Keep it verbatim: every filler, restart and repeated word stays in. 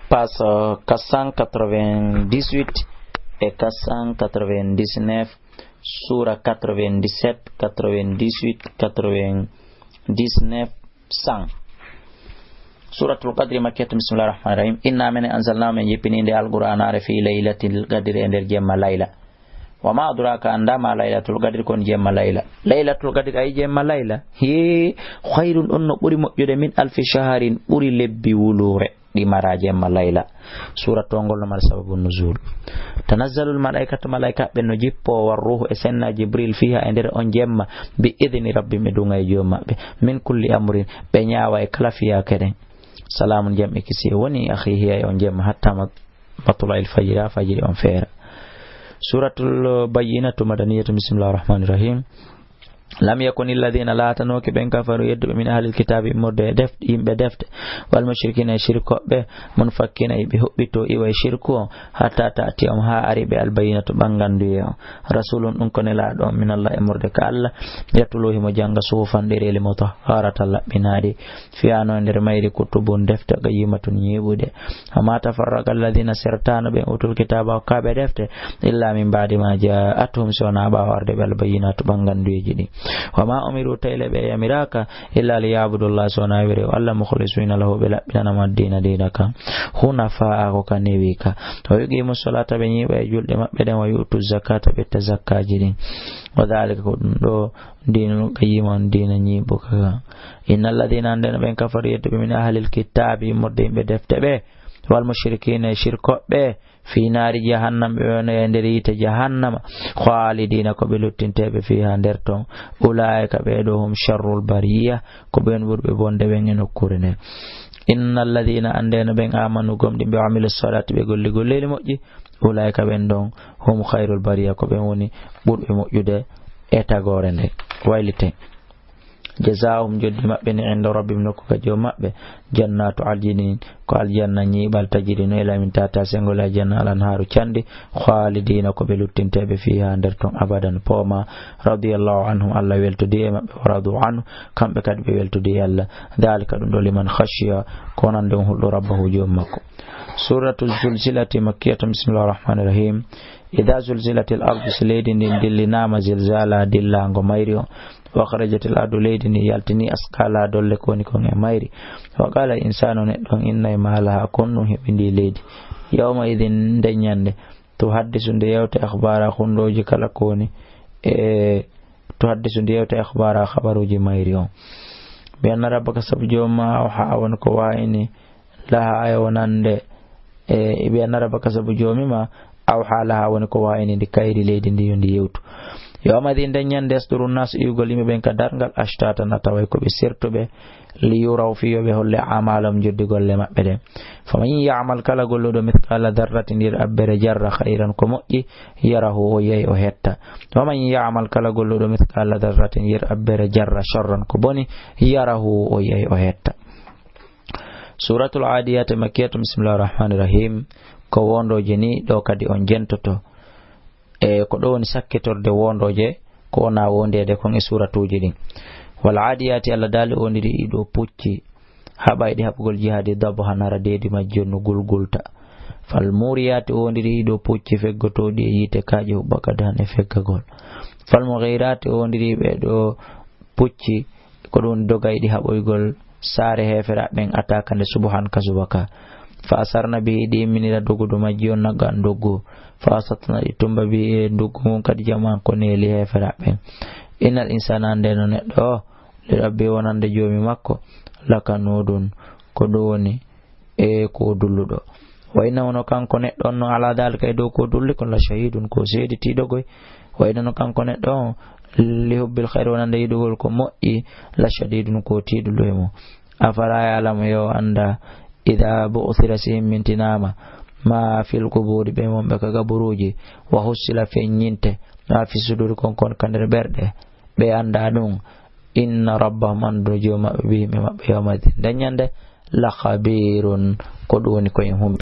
Page, euh, quatre cent quatre-vingt-dix-huit et quatre cent quatre-vingt-dix-neuf, suura quatre-vingt-dix-sept, quatre-vingt-dix-huit, quatre-vingt-dix-neuf, cent. Suuratul Qadri makkiyatun, bismillahir rahmanir rahim. Inna menen anzalnahu, men jippini nde Alqur'aanaare, fi laylatil qadri, e nder jemma layla. Wa ma adraka, annda ma laylatul qadri, kon jemma layla. Laylatul qadri, ay jemma layla. Hee, khayrun, on no ɓuri moƴƴude, min alfi shahrin, ɓuri lebbi wuluure. Ɗi mara jemma layla. Suura to ngol no mari sababu nuzul. Tanazzalul malaikatu, malaika ɓen no jippo, war ruhu e senna Jibril fiha e nder on jemma, bi idni rabbihim e duŋay joom maɓɓe. Min kulli amrin, ɓe ñaawa e kala fiya keden. Salamun, jam e kisi woni, akhi, hiya e on jemma, hatta ma-, matla'il fajri, ha fajiri on feera. Suuratul Bayyinatu madaniyatu, bismillahir rahmanir rahim. Lam yakuni alladhina, laatanooki ɓen, kafaru, yedduɓe, min ahlil kitaabi, immorde e def-, yimɓe defte, wal mushrikina, e shirkoɓe, munfakkina, iɓe huɓɓito iwa e shirku on, hatta ta'tiyahum, ha ari ɓe, al bayyinatu, ɓanganduye on. Rasulun, ɗum ko nelaaɗo on, min Allah, immorde ka Allah, yatlu, himo janga, suhufan, ɗereeli, mutahharatan, laɓɓinaaɗi, fiha no e nder mayri, kutubun, defte, qayyimatun, ñiiɓuɗe. Wa ma tafarraqa alladhina, sertaano ɓen, utul kitaaba, hokkaaɓe defte, illa min ba'di ma ja'athum, si wonaa ɓaawo arde ɓe, al bayyinatu, ɓanganduyeeji ɗin. Wa ma umiru, tayle ɓe yamiraaka, illa liya'budullaha, si wonaa ɓe rewa Allah, mukhlisina lahu, ɓe laɓɓinana mo addiina, diina kan, hunafa'a, ko ka newi ka. Wa yuqimu salata, ɓe ñiiɓa e julɗe maɓɓe ɗen, wa yu'tu zakata, ɓe itta zakkaaji ɗin. Wa dhalika, ko ɗum ɗo, dinul qayyim on, diina ñiiɓuka kan. Inna alladhina, annde no ɓen, kafaru, yedduɓe, min ahlil kitaabi, immorde yimɓe defte ɓe, wal mushrikina, e shirkoɓe, fi naari jahannam, ɓe wona e nder yiite jahannama, khalidina, ko ɓe luttinteeɓe, fiha, nder ton. Ulaika, ɓee ɗo, hum sharrul bariya, ko ɓen ɓurɓe bonde ɓen e nokkuure nden. Inna alladhina, annde no ɓen, amanu, gomɗimɓe, wa amilu salati, ɓe golli golleeli moƴƴi, ulaika, ɓen ɗon, hum khayrul bariya, ko ɓen woni ɓurɓe moƴƴude e tagoore nde. Waylite. Jazaahum, joddi maɓɓe ni, inda rabbihim, nokku ka joom maɓɓe, jannatu adnin, ko aljanna ñiiɓal, tajri no ila min tahtiha, sengol aljanna, al anhaaru, canɗi, khalidina, ko ɓe luttinteeɓe, fiha, nder ton, abadan, pooma, radiyallahu anhum, Allah weltodi e maɓɓe, wa radu anhu, kamɓe kadi ɓe weltodi e Allah. Dhalika, ɗum ɗo, liman khashiya, ko wonande on hulɗo, rabbahu, joom makko. Suratul Zulzilati makkiyatun, bismillahir rahmanir rahim. Idha zulzilatil ardu, si leydi ndin dillinaama, zilzala, dillango mayri on. Wa akhrajatil ardu, leydi ndin yaltini, asqala, dolle ko woni kon e mayri. Wa qala al insanu, neɗɗo on innay ma laha, ko honɗum heɓi ndi leydi. Yawma idhin, nden ñande, tuhaddisu, nde yewta, akhbara, hunɗooji kala ko woni e, tuhaddisu, nde yewta, akhbara, habaruuji mayri on. Bi anna rabbaka, sabu jooma, awha, woni ko wayini, laha, e wonande, e, bi anna rabbaka, sabu joomi ma, awha laha, woni ko wayini ndi kayri leydi ndi, yo ndi yewtu. Yawma idhin, nden ñande, yasduru nnasu, iwgol yimɓe ɓen ka darngal, ashtatan, a taway ko ɓe sertuɓe, li yuraw, fii yo ɓe holle, amalahum, joddi golle maɓɓe ɗen. Faman ya'mal, kala golluɗo, mithqala dharratin, yer abbere jarra, khayran, ko moƴƴi, yarahu, o yiyay, o hetta. Waman ya'mal, kala golluɗo, mithqala dharratin, yer abbere jarra, sharran, ko boni, yarahu, o yiyay, o hetta. Suratul Adiyat makkiyatun, bismillahir rahmanir rahim. Ko wondooje ni, ɗo kadi on jentoto. E ko ɗo woni sakkitorde wondooje, ko wona wondeede kon e suratuuji ɗin. Wal Adiyati, Allah daali, wondiri ɗi ɗo pucci, haɓayɗi haɓugol jihaadi, dabhan, hara deedi majji on no gulgulta. Fal Muriyati, wondiri ɗi ɗo pucci feggotooɗi e yiite, kaaƴe huɓɓa kadi han e feggagol. Fal Mughirati, wondiri ɓe ɗo pucci, ko ɗum dogayɗi haɓoygol saare heeferaaɓe ɓen, ataaka nde, subahan, ka subaka. Fa asarna bihi, ɗi imminira dogudu majji on, naggan doggu. Fa wasatna, ɗi tumba bihi, e doggu ngun kadi, jaman, ko neeli heeferaaɓe ɓen. Innal insana, nden no neɗɗo o, li rabbi, wonande joomi makko, lakanudun, ko ɗum woni e ko dulluɗo. Wa innahu, no kanko neɗɗo on no, ala dhalika, e dow ko dulli kon, la shahidun, ko seeditiiɗo koy. Wa innahu, no kanko neɗɗo on, li hubbil khayri, wonande yiɗugol ko moƴƴi, la shadidun, ko tiiɗuɗo e mum. Afala ya'lamu, yo annda, idha bu'thira, si himmintinaama, ma fil quburi, ɓe wonɓe ka gaburuuji, wa hussila, feññinte, ma fi suduri, kon kon ka nder ɓerɗe, ɓe annda ɗum. Inna rabbahum, annduɗo joom maɓɓe, bihim, e maɓɓe, yawma idhin, nden ñande, la khabirun, ko ɗum woni ko en humbi.